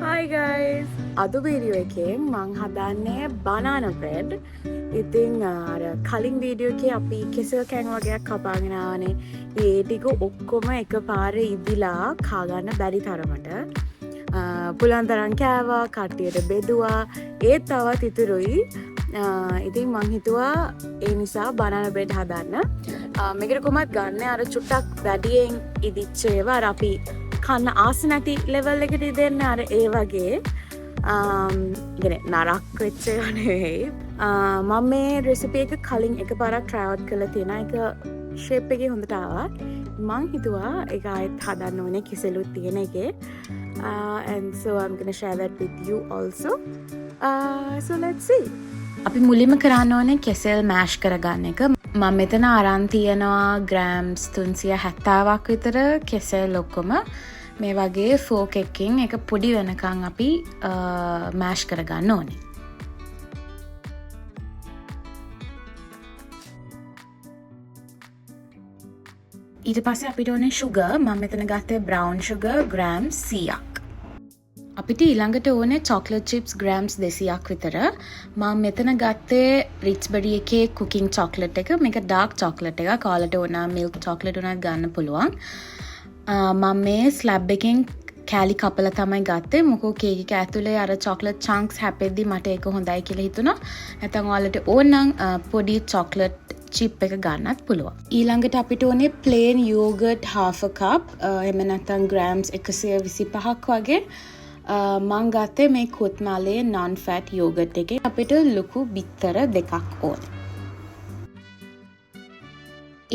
Hi guys! අද video එකෙන් මං හදන්නේ බනානා බ්‍රෙඩ්. ඉතින් අර කලින් වීඩියෝ එකේ අපි කෙසෙල් කැන් වගයක් කපාගෙන ආවනේ. ඒ ටික ඔක්කොම එකපාර ඉදිලා කාගන්න බැරි තරමට. පුළුවන් තරම් කෑවා, කට්ටියට බෙදුවා. ඒත් තවත් ඉතුරුයි. ඉතින් මං හිතුවා ඒ නිසා බනානා බ්‍රෙඩ් හදන්න. මේකට කොහොමත් ගන්න අර චුට්ටක් වැඩියෙන් ඉදිච්ච ඒවා, අර අපි කන්න ආස නැති ලෙවල් එකට ඉදෙන්න අර ඒ වගේ කියන්නේ නරක් වෙච්ච ඒවා නෙවෙයි. මම මේ රෙසිපි එක කලින් එකපාරක් try out කරලා තියෙනවා. ඒක ෂේප් එකේ හොඳට ආවා. මං හිතුවා ඒක ආයෙත් හදන්න ඕනේ කෙසෙලුත් තියෙන එකේ. And so I'm gonna share that with you also. So let's see. අපි මුලින්ම කරන්න ඕනේ කෙසෙල් මෑෂ් කරගන්න එක. මම මෙතන අරන් තියෙනවා ග්‍රෑම්ස් 370ක් විතර කෙසෙල් ඔක්කොම. මේ වගේ ෆෝක් එකකින් ඒක පොඩි වෙනකන් අපි මෑෂ් කරගන්න ඕනේ. ඊට පස්සේ අපිට ඕනේ ෂුගර්. මම මෙතන ගත්තේ බ්‍රවුන් ෂුගර් ග්‍රෑම් 100ක්. අපිට ඊළඟට ඕනේ චොක්ලට් චිප්ස් ග්‍රෑම්ස් 200ක් විතර. මම මෙතන ගත්තේ රිච්බරි එකේ කුකින් චොක්ලට් එක. මේක ඩාර්ක් චොක්ලට් එකක්. ඔයාලට ඕන මිල්ක් චොක්ලට් උනත් ගන්න පුළුවන්. මම මේ ස්ලැබ් එකෙන් කෑලි කපලා තමයි ගත්තේ. මොකෝ කේක් එක ඇතුලේ අර චොක්ලට් චන්ක්ස් හැපෙද්දි මට ඒක හොඳයි කියලා හිතුණා. නැත්නම් ඔයාලට ඕන නම් පොඩි චොක්ලට් චිප් එක ගන්නත් පුළුවන්. ඊළඟට අපිට ඕනේ ප්ලේන් යෝගර්ට් half a cup, එහෙම නැත්නම් ග්‍රෑම්ස් 125ක් වගේ. මං ගත්තේ මේ කොත්මලේ non fat yogurt එකේ. අපිට ලොකු බිත්තර දෙකක් ඕනේ.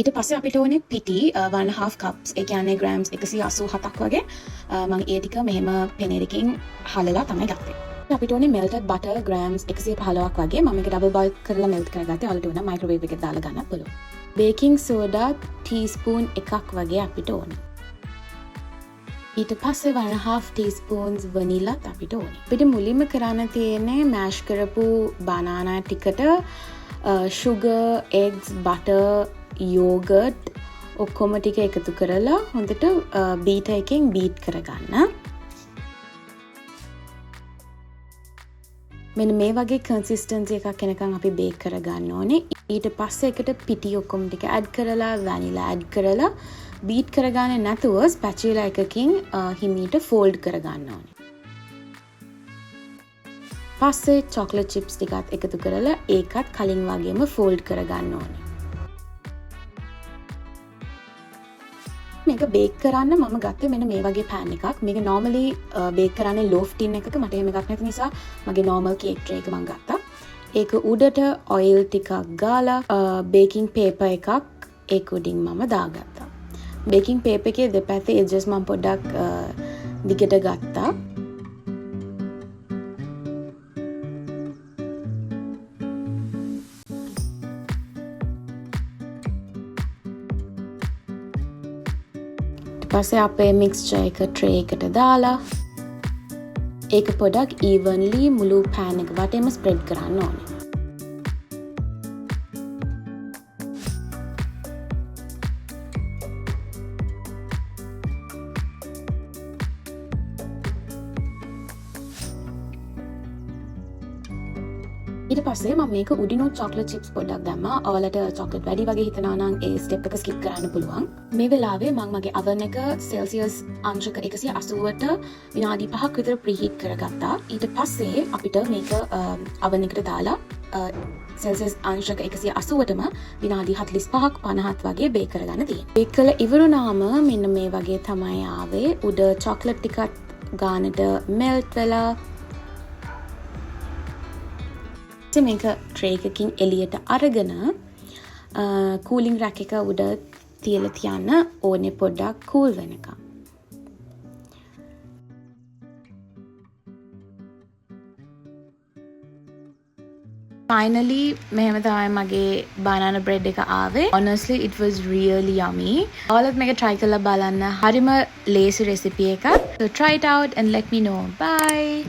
ඊට පස්සේ අපිට ඕනේ පිටි 1.5 cups, ඒ කියන්නේ ග්‍රෑම්ස් 187ක් වගේ. මං ඒ ටික මෙහෙම පෙනේරකින් හලලා තමයි ගත්තේ. අපිට ඕනේ melted butter grams 115ක් වගේ. මම මේක ඩබල් බොයිල් කරලා මෙල්ට් කරගත්තේ. ඔයාලට ඕන මයික්‍රෝවේව් එකේ දාලා ගන්නත් පුළුවන්. බේකින් සෝඩා ටීස්පූන් එකක් වගේ අපිට ඕනේ. ඊට පස්සේ 1.5 teaspoons vanilla අපිට ඕනේ. අපිට මුලින්ම කරන්න තියෙන්නේ මෑෂ් කරපු බනානා ටිකට sugar, eggs, butter, yogurt ඔක්කොම ටික එකතු කරලා හොඳට බීටර් එකෙන් බීට් කරගන්න. මෙන්න මේ වගේ කන්සිස්ටන්සි එකක් එනකන් අපි බේක් කරගන්න ඕනේ. ඊට පස්සේ ඒකට පිටි ඔක්කොම ටික ඇඩ් කරලා, වැනිලා ඇඩ් කරලා, බීට් කරගන්නේ නැතුව ස්පැචුලා එකකින් හිමීට ෆෝල්ඩ් කරගන්න ඕනේ. පස්සේ චොක්ලට් චිප්ස් ටිකත් එකතු කරලා ඒකත් කලින් වගේම ෆෝල්ඩ් කරගන්න ඕනේ. මේක බේක් කරන්න මම ගත්තේ මෙන්න මේ වගේ පෑන් එකක්. මේක නෝමලි බේක් කරන්නේ ලෝෆ් ටින් එකක. මට එහෙම එකක් නැති නිසා මගේ නෝමල් කේක් ට්‍රේ එක මං ගත්තා. ඒක උඩට ඔයිල් ටිකක් ගාලා බේකින් පේපර් එකක් ඒක උඩින් මම දාගත්තා. බේකින් පේපර් එකේ දෙපැත්තේ එජස් මම පොඩ්ඩක් දිගට ගත්තා. ඊට පස්සේ අපේ මික්ස්චර් එක ට්‍රේ එකට දාලා ඒක පොඩක් ඊවන්ලි මුළු පෑන් එක වටේම ස්ප්‍රෙඩ් කරන්න ඕනේ. ඊට පස්සේ මම මේක උඩිනුත් චොක්ලට් චිප්ස් පොඩ්ඩක් දැම්මා. ඔයාලට චොක්ලට් වැඩි වගේ හිතනවා නම් ඒ ස්ටෙප් එක ස්කිප් කරන්න පුළුවන්. මේ වෙලාවේ මම මගේ අවන් එක සෙල්සියස් අංශක 180ට විනාඩි 5ක් විතර ප්‍රීහීට් කරගත්තා. ඊට පස්සේ අපිට මේක අවන් එකට දාලා සෙල්සියස් අංශක 180ටම විනාඩි 45ක් 50ක් වගේ බේක් කරගන්න තියෙනවා. බේක් කරලා ඉවරුනාම මෙන්න මේ වගේ තමයි ආවේ. උඩ චොක්ලට් ටිකත් ගානට මෙල්ට් වෙලා. මේක ට්‍රේ එකකින් එළියට අරගෙන කූලින් රැක් එක උඩ තියලා තියන්න ඕනේ පොඩ්ඩක් කූල් වෙනකම්. Finally මෙහෙම තමයි මගේ banana bread එක ආවේ. Honestly, it was really yummy. ඔයාලත් මේක try කරලා බලන්න. හරිම ලේසි රෙසිපි එකක්. So try it out and let me know. Bye.